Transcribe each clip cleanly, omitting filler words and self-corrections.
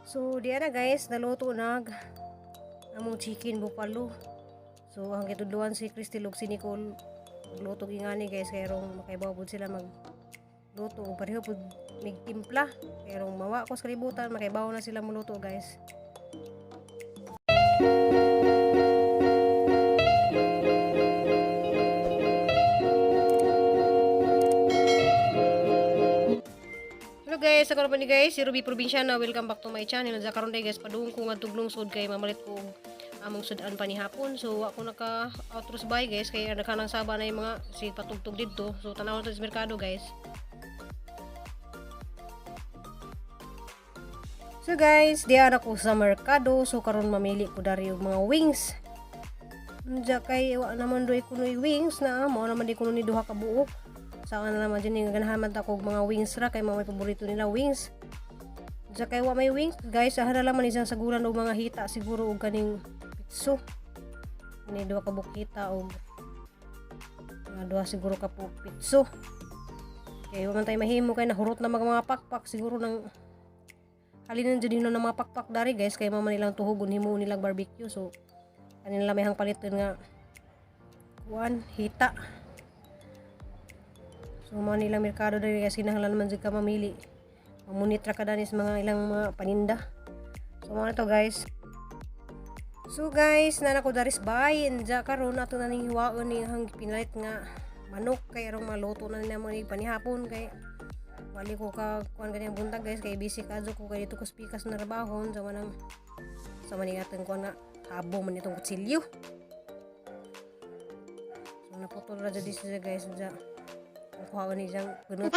So, diya na guys, naluto nag among chicken buffalo. So, ang gitudluan si Cristel ug si Nicole magluto gingani guys, kay rong makaibaw pud sila mag luto ug pareho pud mig timpla. Kay rong mawa ko sa kalibutan, makaibaw na sila moluto, guys. Hello guys, ako na ni guys, si Ruby Provinciana. Welcome back to my channel. Sa karon day guys, padung ko nga lungsod kay mamalit ko og among sudan pa ni hapon. So ako naka outros buy guys, kay nagkanang saba na yung mga si patugtog didto. So tanaw na to sa merkado, guys. So guys, diyan ako sa merkado. So karon mamili ko dari og mga wings. Unja kay wa naman doy kunoy wings na mao naman di kuno ni duha ka buok. Sa na naman din ganahan man ta kog mga wings ra kay mao may paborito nila, wings. Unja kay wa may wings guys, aha na lang man isang sagulan og mga hita siguro og kaning pitso. Ni duha ka buok hita og mga duha siguro ka buok pitso. Kay wa man tay mahimo kay nahurot na mga pakpak siguro nang halinan jud hino ng mga pakpak dari guys, kay mama nilang tuhugon himo nilang barbecue. So kanila may hang paliton nga kuan, hita. So mao nilang merkado dari guys, kinahanglan man jud ka mamili, mamunit ra ka dani sa mga ilang mga paninda. So mao na to, guys. So guys, nana ko daris bay anja karon ato na ning hiwaon ni hang pinalit nga manok kay arong maluto na namo ni panihapon, kay wali ko ka kuan ganyan buntag guys, kay busy kadto ko kay dito ko spikas na trabahon sa manang sa maning atong kuan nga habo man itong kutsilyo. So naputol ra jud siya guys. Unja ang kuha ni siyang gunot.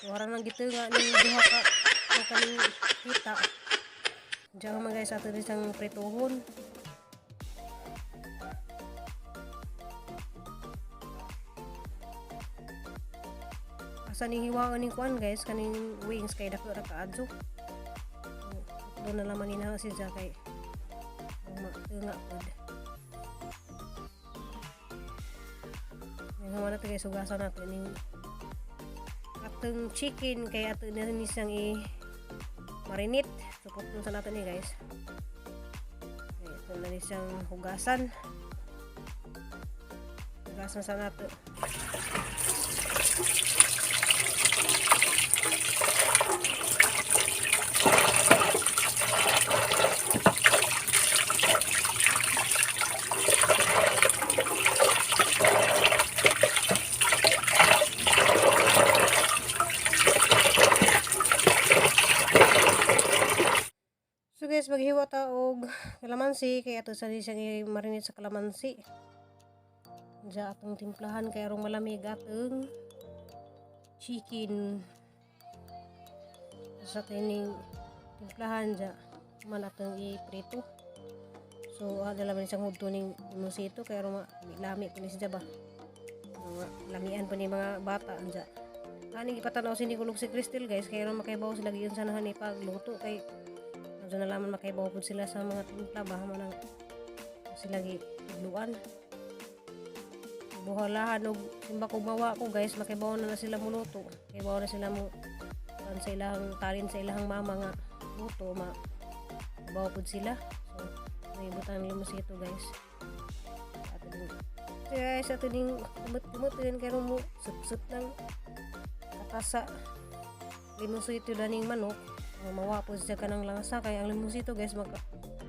So wala nang gito nga ni duha ka ang kaning kita. Diyan man guys, ato din siyang prituhon. Asa ni hiwaon ning kuan guys, kaning wings, kay dako ra kaadto. So doon na laman ni na si kay nga pod. Ngayon na to guys, hugasan natin ning atong chicken kay ato na ni siyang i marinate. So putong sa natin ni guys. Okay, ito na ni siyang hugasan. Hugasan sa nato. So guys, maghiwa ta og kalamansi kay ato sa siyang i-marinate sa kalamansi. Diya atong timplahan kay arong malamig atong chicken. Sa tining timplahan diya man atong iprito. So dala man siyang hudto ning limonsito kay arong lami po ni siya ba. Mga lamian po ni mga bata anja. Ani gipatanaw si Nicole ug si Cristel guys, kay aron makaibaw sila giyon sa nahan ni pagluto, kay medyo nalaman makaibaw po sila sa mga timpla ba manang sila gi tudluan. Buhalahan og simba ko mawa ko guys, makaibaw na na sila muluto. Kaibaw na sila mo kuan sa ilang talin sa ilang mama nga luto, ma baw pud sila. So may butang limosito guys. Ato din guys, ato ding kumot-kumotin kay mo sup-sup ng katasa limosito daning manok. Mawa po siya kanang langsa kay ang limonsito guys, maka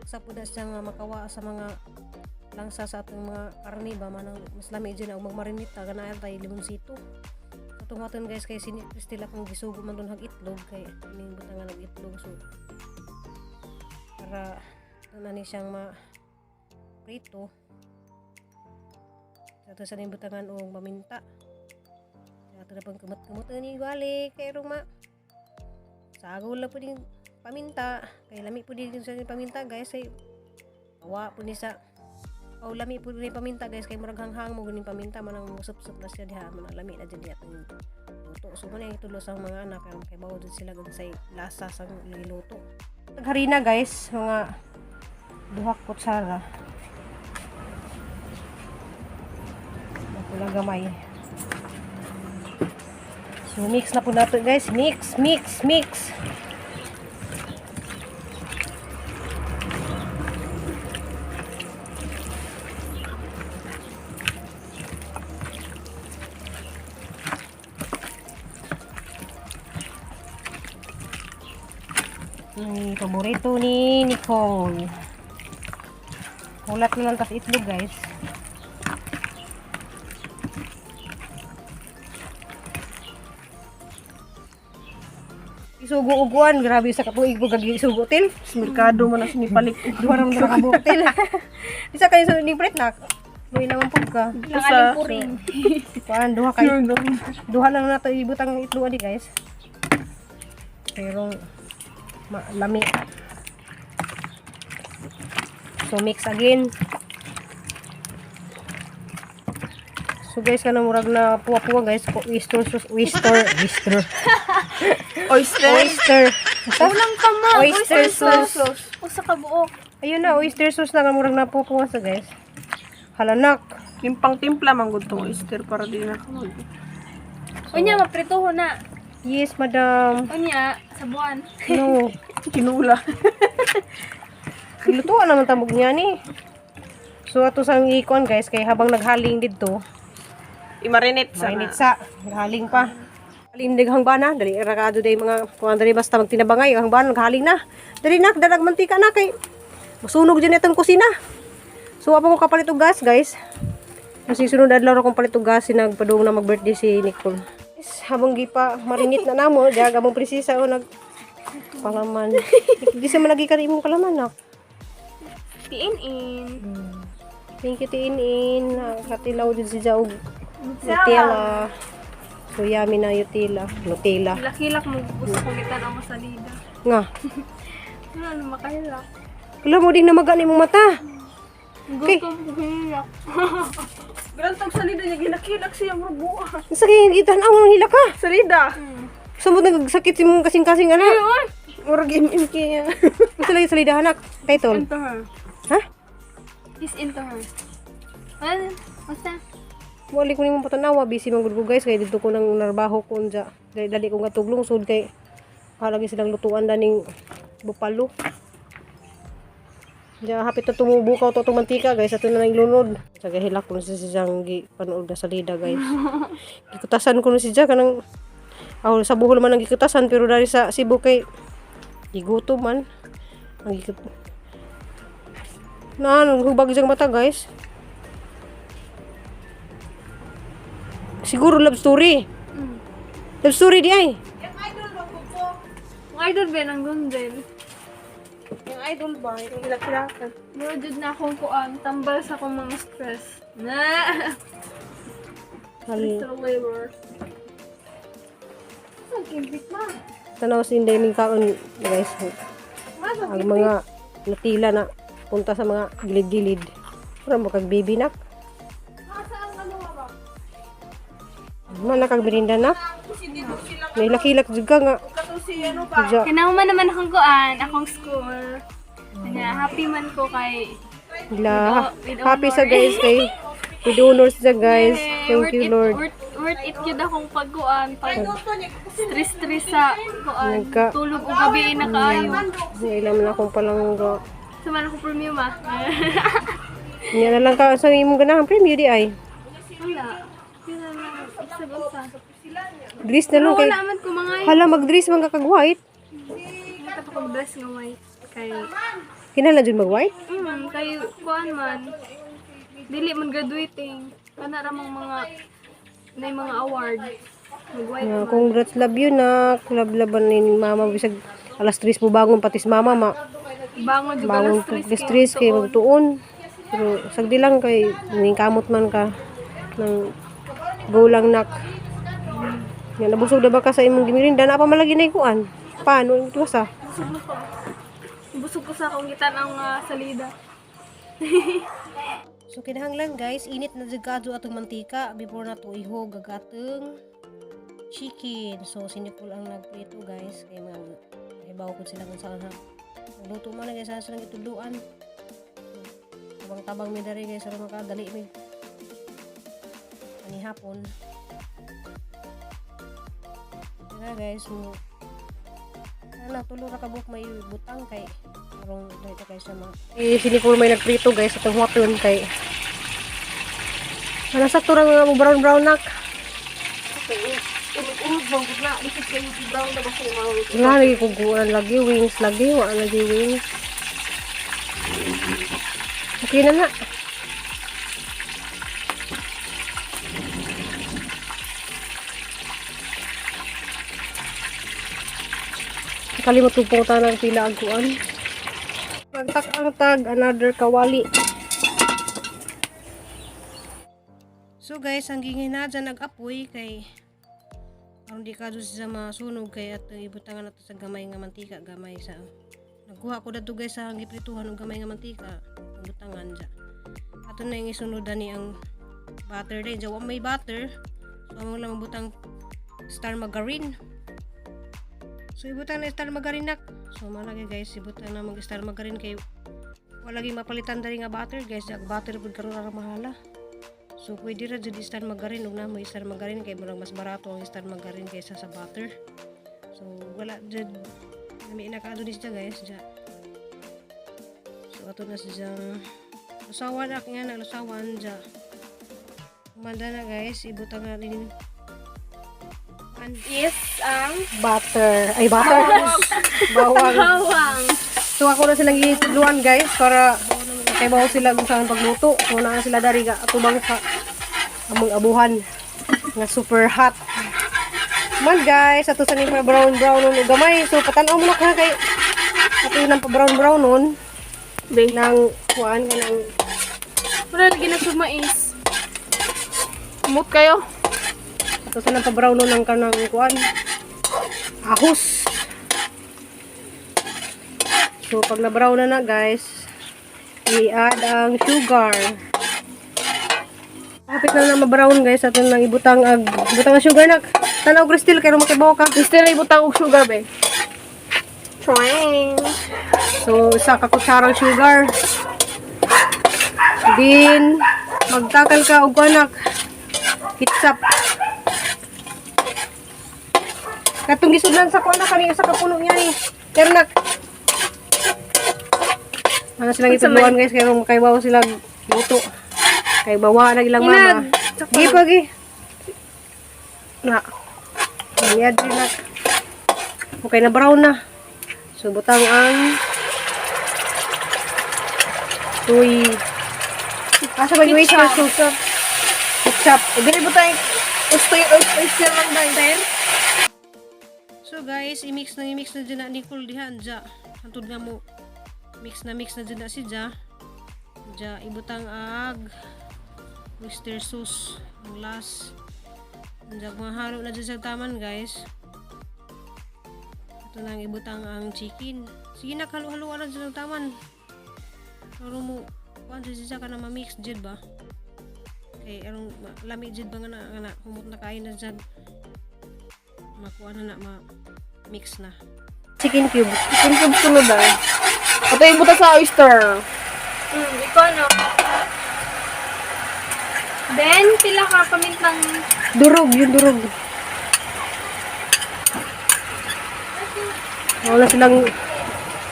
sa po na siya nga makawa sa mga langsa sa atong mga karne ba, manang mas lami dyan og magmarinita ganahan tayo limonsito. So tungaton guys, kay si Cristel akong gisugo man dun hag itlog kay ining butangan og itlog, so para na ni siyang ma prito. Ato sa ning butangan og paminta. Ato na pang kumot-kumot ni wali kay rong ma sagol na po din paminta, kay lami po din sa paminta guys, kay awa po ni sa o lami po ni paminta guys, kay murag hanghang mo guning paminta, manang sup-sup na siya diha, manang lami na jud diha atong luto. So man ang itulo sa mga anak karon kay bawo jud sila say lasa sang liluto. Harina guys, mga duha kutsara. Pula gamay. So mix na po nato guys, mix, mix, mix. Ang paborito ni Nicole. Hulat na lang tas itlog, guys. Isugo uguan, grabe sa katuig ko gagi isugo til. Sa merkado man na sinipalit. Duha ra man ka kabuok til. Isa kayo sa ning na. Luwi naman pud ka. Sa Kuan duha kay duha lang nato ibutang itlog ani, guys. Pero lami. So mix again. So guys, kanang murag na puwa-puwa, guys, oyster sauce, oyster, oyster, Oyster. Oyster. Kulang ka ma. Oyster sauce. Usa ka buok. Ayun na, oyster sauce na nga murag na puwa sa, guys. Halanak. Yung pang-timpla man gud tong oyster para di na ka mag. Unya maprituho na. Yes, madam. Unya sabuan. No. Kinula. Lutuan naman tamog niya ni. So ato sang ikuan, guys, kay habang naghaling didto, I-marinate sa. Mainit sa naghaling pa. Haling daghang bana, dali ra kaadto day mga kuan dali basta magtinabangay ang bana naghaling na. Dali na, dalag mantika na kay masunog din itong kusina. So wa pa ko kapalit og gas, guys. Kasi sunod adlaw ra kong palit og gas, sinagpadung na mag-birthday si Nicole. Yes, habang gipa marinate na namo, diya gamong presisa o nag palaman. Di sa malagi ka imong kalaman nak. Tiin in. Thank you, Tinin. Nakatilaw din si Jaog. Nutella. So, yummy na Nutella. Nutella. Hilak-hilak mo gusto ko gitan ang salida. Nga. Wala na makahilak. Kala mo din na magaan imong mata. Okay. Gusto ko hilak. Grantog salida niya ginakilak siya mo buha. Sa kayong gitan ang hila ka. Salida. Samot nagsakit si mong kasing-kasing ana. Murag MMK niya. Ito lagi salida anak. Title. Into her. Ha? He's into her. Well, basta. Wali ko nimo patanawa busy man gud ko, guys, kay didto ko nang narbaho ko unja. Dali dali ko nga tuglong sud kay halagi silang lutuan daning bupalo. Diya hapit na tumubukaw to itong mantika, guys, ato na nang lunod. Sa gahilak ko na si Jang gi panood na salida, guys. Gikutasan ko na si Jang kanang aw sa Bohol man ang gikutasan pero dari sa Cebu kay gigutom man. Ang gikut na hubag siyang mata, guys. Siguro love story. Love story di ay. Ang idol ba ng Gundel? Yung idol ba? Yung hilak-hilakan. Mura jud na akong kuan, tambal sa akong mga stress. Na. Hal, Stress reliever. Ang kimpit ma. tanaw si Inday ning kaon, guys. Ang mga natila na punta sa mga gilid-gilid. Pura mo kag baby nak. Man nakag merinda na. May lakilak jud ka nga. Diya. Kinahuman naman akong kuan, akong school. Kanya, happy man ko kay La, With happy sa honor. guys kay with honors sa guys. Yay, Thank worth you, it, Lord. Worth it yun akong pagkuan pag stress stress sa kuan tulog og gabi na kaayo. Ilam na akong palangga. Sama na ko premium ah. Niya na lang ka sa imong ganahan premium di ay. Wala. Yun na lang isa-isa. Dress na lang Pero kay wala man ko mga Hala mag-dress man ka kag white. Kita pa kog dress nga white kay Kinahanglan jud mag white. Kay kuan man dili man graduating kana ra mang mga na mga award mag white. Yeah, congrats, love you na. Love laban ni mama bisag alas 3 mo bangon pati si mama ma. Bangon jud Bangon alas alas 3 kay magtuon. Pero sagdi lang kay ningkamot man ka ng gulang nak. Nga nabusog na ba ka sa imong gimirinda na pa malagi na ikuan. Paano ito sa? Busog na ko. Busog ko sa akong gitan ang salida. So kinahanglan, guys, init na jud kadto atong mantika before na to ihog ang atong chicken. So sinipol ang nagprito, guys, kay mga hibaw ko sila kung saan ha. Luto man na guys, sa silang itudluan. Tabang-tabang mi diri, guys, aron makadali mi. Ani hapon. Tara, guys, mo ana tulo ra ka buok may butang kay karong dahil guys sa mga eh, sinipol may nagprito, guys, atong huwapon kay ano sakto ra nga mo brown brown nak. Ulog-ulog bang gud na. Lisod kayo brown na ba sa mga Wala lagi kuguan lagi wings lagi wa lagi wings. Okay na na. Nakalimot ko punta ng pila ang kuan. Pagtak ang tag another kawali. So guys, ang gihinadya nag-apoy kay aron di ka sa masunog kay at ibutangan nato sa gamay nga mantika, gamay sa nagkuha ko dadto guys sa giprituhan og gamay nga mantika, ibutangan dya. Ato na yung isunod ani ang butter din. Dya wa may butter. So amo lang butang star margarine. So ibutang na star margarine nak. So malagi guys, ibutang na mag star margarine kay wala lagi mapalitan diri nga butter guys. Ang butter pud karon ra mahala. So pwede ra jud star margarine ug na mo star margarine kay murag mas barato ang star margarine kaysa sa butter. So wala jud nami na kaadto ni siya guys ja. So ato na siya lusawan ak nga na lusawan ja. Kumanda na guys, ibutang na din an Yes, ang butter. Ay butter. Bawang. bawang. So ako na silang gitudluan guys para kay bawo sila kung saan pagluto. So naa sila dari ga atubang sa among abuhan nga super hot. Man guys, ato sa ning pa brown brown nun og gamay. So patan-aw mo na ka kay ato nang pa brown brown nun Be. nang kuan kanang Wala lagi na mais. Umot kayo. ato sa nang pa brown nun ang kanang kuan ahos. So pag na brown na na guys, i-add ang sugar. Kapit na na ma-brown guys, ato nang ibutang ag ibutang ang sugar nak. Tanaw Cristel kay makibaw ka. Still ibutang og sugar be. Trying. So isa ka kutsarang sugar. Din magtakal ka og anak. Ketchup. Katong gisudlan sa kuan na kani usa ka puno niya ni. Pero nak. Ano silang ituluan guys kay makaibaw sila luto. Kay bawa na ilang mama. Gi pa gi. Na. Iya din nak. Okay na brown na. So butang ang tuy. Asa ba yung oyster sauce? Ketchup. Dili butang ustoy oyster lang dai. So guys, i-mix na dyan na Nicole diha dya. Hantod nga mo mix na dyan na si dya. Dya ibutang ag oyster sauce ang last. Dya mahalo na dyan sa taman guys. Ito na ang ibutang ang chicken. Sige na halo-halo na dyan ang taman. Pero mo kuan dyan siya ka na ma-mix dyan ba? Kay arong lami dyan ba nga na humot na kain na dyan makuha na na ma-mix na. Chicken cubes. Chicken cubes sunod dai. Ato ibutang sa oyster. Ikaw no. Then, pila ka pamintang Durog, yung durog. Wala silang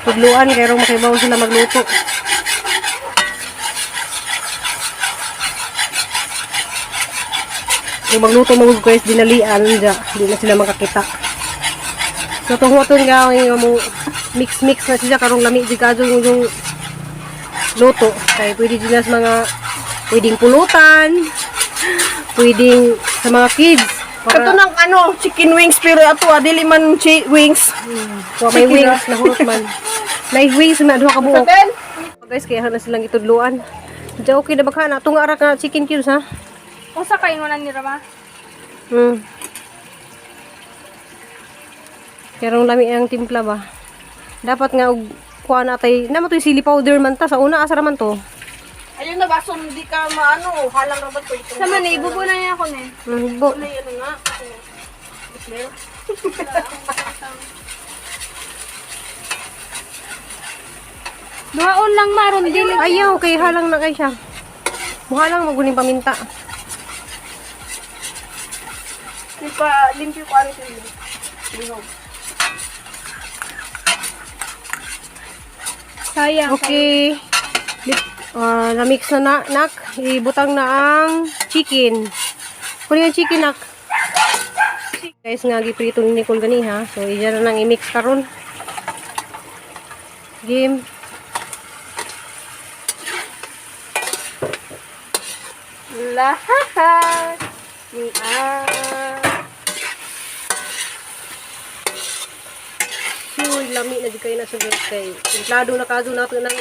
tudluan kaya rong makibaw sila magluto. Kung magluto mga guys, dinalian dya. Hindi na sila makakita. So tunghoton nga yung mo mix mix na siya karong lami di kadyo yung luto. Kaya pwede din na sa mga pwedeng pulutan, pwedeng sa mga kids. Kato Para nang ano, chicken wings pero ato ah, dili man wings. wa may wings na hurot man. May wings na duha ka buok. Ben, Guys, kaya na silang itudluan. Diya okay na ba ka na? Tunga ra ka chicken cubes ha? usa kayo wala ni Rama. Pero ang lami ang timpla ba? Dapat nga og kuha na tay, naman to yung sili powder man ta sa una asa ra man to. Ayun na baso hindi ka maano, halang ra ba to ito? Sama ni ibubo na niya ako ni. Bo. Ay, ano nga. Declare. Duhaon lang maron dili. Ayaw kay halang na kay siya. Mukha lang maguning paminta. Di pa limpyo ko ano siya. Lihog. Sayang. Okay. Na-mix na na, nak. Ibutang na ang chicken. Kunin ang chicken, nak. Guys, nga giprito ni Nicole ganiha. So iya na nang i-mix karon. Game. Lahat ni ah. Uy, lami na jud kayo na sa kay timplado na kaso nato ng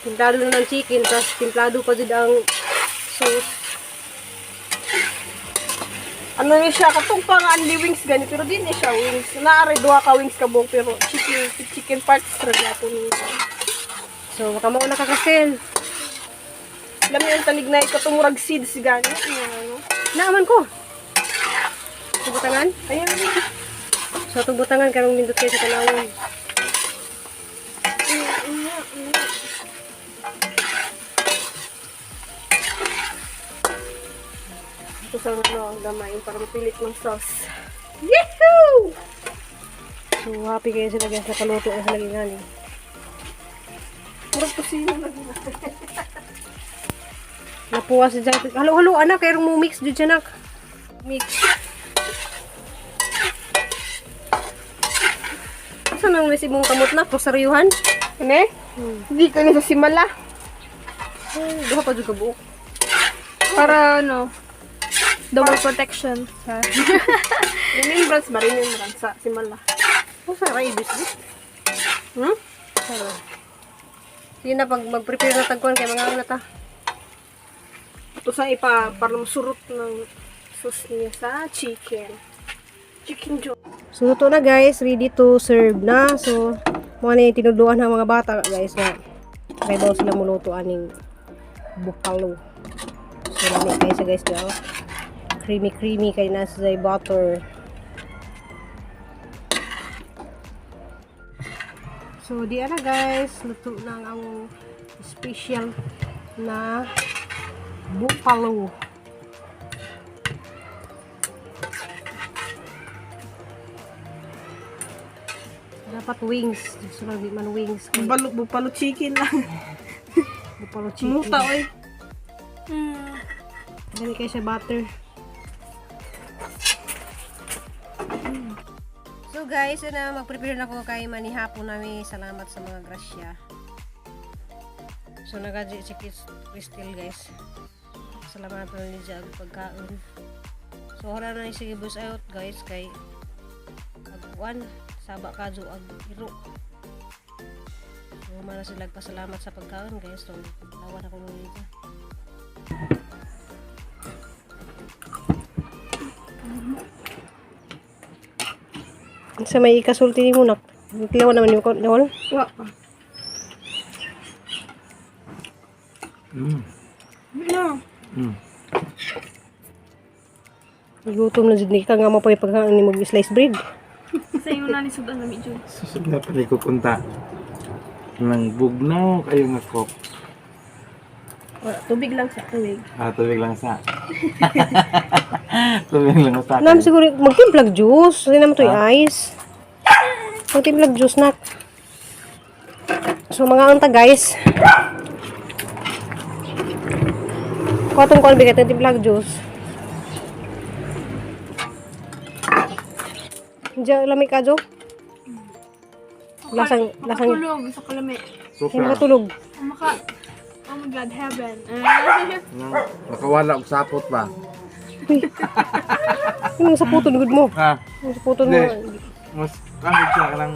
timplado na ng chicken, tapos timplado pa jud ang sauce. Ano ni siya, katong pa nga only wings gani, pero di ni siya wings. Naari duha ka wings kabuok pero chicken chicken parts ra gyapon ni siya. So baka mauna ka kasel. Lami ang talignay katong murag seeds gani. Ano? Naaman ko. Tubutangan? Ayun. So tubutangan karong nindot kayo sa tanawon. Ito sa ano, ang gamayin para mapilit ng sauce. Yahoo! So happy kayo sila guys, nakaluto na sila gani. Murag kusina na. Napuwa si Jack. Halo-halo anak, kay mo mix jud siya nak. Mix. Asa nang may imong kamot na rosaryuhan? Ano? Hindi ka ni sa simala. Duha pa jud ka buok. Para ano, double protection. Remembrance ba? Remembrance sa simala. Usa ra ibis di. Hmm? Sara. Sige na pag mag-prepare na tagkuan kay mga na ta. Ito sa ipa para masurot ng sauce niya sa chicken. Chicken joy. So luto na guys, ready to serve na. So mo na yung tinudluan ng mga bata guys na kay daw sila muluto aning bukalo. So lami kayo sa guys daw. Creamy creamy kay nasa sa butter. So di ana guys, luto na ang among special na bukalo. Dapat wings. Gusto lang di man wings. Kay Balo, bupalo chicken lang. Bupalo chicken. Muta, oy. Dami kayo sa butter. So guys, ano, mag-prepare na ko kay manihapon nami. Salamat sa mga grasya. So nagaji si Crystal guys. Salamat na ni Jag pagkaon. So wala na sige bus out guys kay agwan saba kadyo ag iro. So mana sila pasalamat sa pagkaon guys. So lawan ako nito. Sa may ikasulti ni mo nak. Tilaw naman yung kon. Wa pa. No. Gutom na jud ni ka nga mo pa pagkaon ni mag slice bread. Sa inyo na ni Sudan na medyo. Susod na pala ko punta. Nang bugnaw kayo nga kok. Wala, tubig lang sa tubig. Ah, tubig lang sa. Tubig lang sa. Nam siguro magtimplag juice, hindi naman to ice. Magtimplag juice nak. So mga unta guys. Katong kon bigat timplag juice. Diyan lami ka jo. Lasang lasang Makatulog sa kalami. hindi Super. makatulog. Maka, oh my God, heaven. Nang nakawala og sapot ba? Uy. Yung sa puton gud mo. Ha. Yung sa puton mo. Hindi. Mas kami siya kanang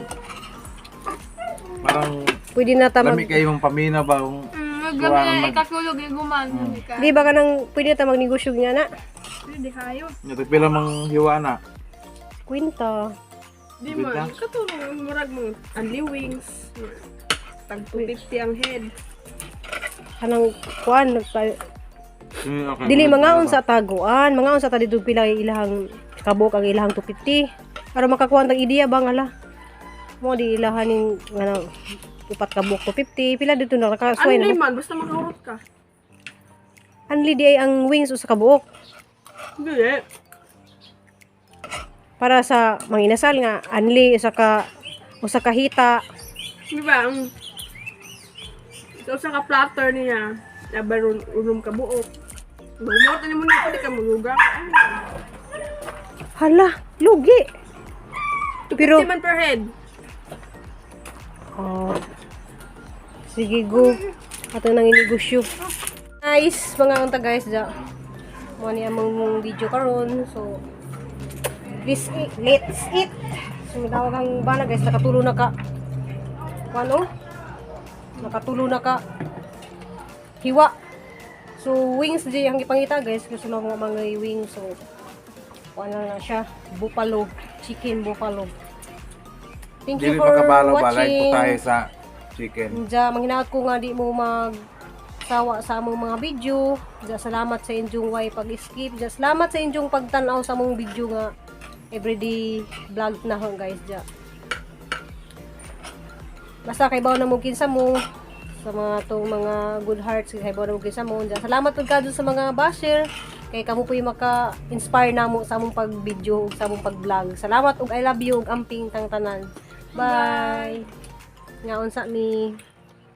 parang Pwede na ta mag lami kayo mong pamina ba kung Gabi na ikatulog yung guman. Ka. Di ba ka nang pwede na ta magnegosyo nga na? Pwede kayo. nya pila mang hiwa na. Kwinta. Di man, katulong murag mo. Only wings. Tag 250 ang head. Kanang kuan Okay. dili mangaon sa taguan, mangaon sa ta dito pila ilahang kabuk ang ilahang 250. Aron makakuha tag ideya ba nga la. Mo di ilahan ning ano upat kabuk 250 pila dito na nakasway Only na. man, basta makahurot ka. Anli di ay ang wings usa ka buok Hindi. para sa manginasal nga anli usa ka hita. Di ba? Ang so, sa ka platter niya, labaron unom ka buok. Bumot na mo na, pwede ka mulugang. Hala, lugi. 250 Pero- man per head. Oh. Sige, go. Ato nang inegosyo. Guys, mga unta guys, da. Mo ni among video karon. So, please eat. Let's eat. So, tawag ang bana guys, nakatulo na ka. Ano? Nakatulo na ka. Hiwa. So, wings di ang gipangita guys. Gusto lang ko mga wings. So, wala na siya. Buffalo. Chicken buffalo. Thank you Dili for makabalo ba watching. like po tayo sa chicken. Diya, manghinaot ko nga di mo mag sawa sa among mga video. Diya, salamat sa inyong way pag-skip. Diya, salamat sa inyong pagtanaw sa among video nga everyday vlog na ho guys. Diya. Basta kay bawo na mo kinsa mo sa mga tong mga good hearts kay bawo na mo kinsa mo. Diya, salamat pud kadto sa mga basher kay kamo pu'y maka-inspire namo sa among pag-video ug sa among pag-vlog. Salamat ug I love you ug amping tang tanan. Bye. Nga unsa mi.